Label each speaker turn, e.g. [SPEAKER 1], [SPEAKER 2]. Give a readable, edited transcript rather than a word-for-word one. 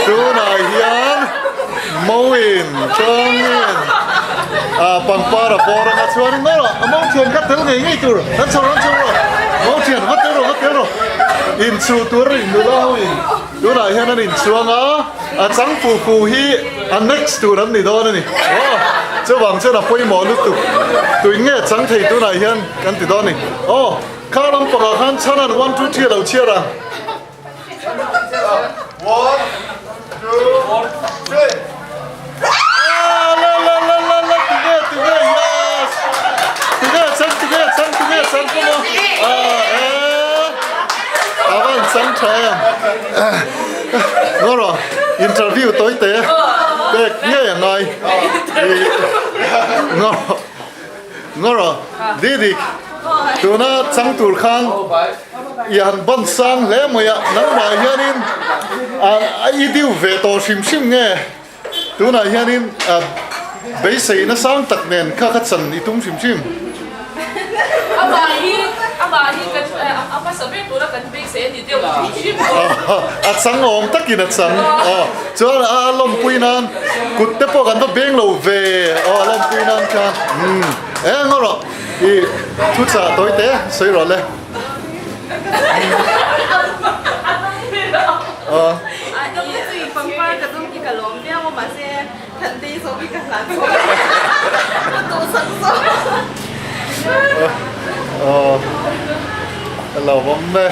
[SPEAKER 1] Tunah hian Mawin chuangin ah pangpar a bawr anga chuan in ngaw a Mawthian kha tel ngei ngei tur an chho an chho rawh Mawthian va tel rawh va tel rawh inchuh tur a nula ho in tunah hian an inchuang a a chang fu fu hi a next tur an ni dawn a ni aw chuvang chuan a pawimawh lutuk tuin nge chang thei tunah hian kan ti dawn a ni aw kha lampangah khan chhanan one two three a lo chhiar ang. Interview tối té pek ngei a ngai Ngaw rawh Didik tuna chang tur khan i han ban sang hle mai a, nangmah hianin a i diu ve tawh hrim hrim nge tunah hianin beisei nasang tak nen kha kha chan i tum hrim hrim.
[SPEAKER 2] Amah hi amah hi kan a hmasa ber tura kan beisei a ni deuh hrim hrim.
[SPEAKER 1] A chang awm takin a chang aw chuan a lawmpui nan kut te pawh kan va beng lo ve aw a lawmpui nan khan umm eng rawh i thuchah tawi te sawi rawh le. Aw a lo awm e.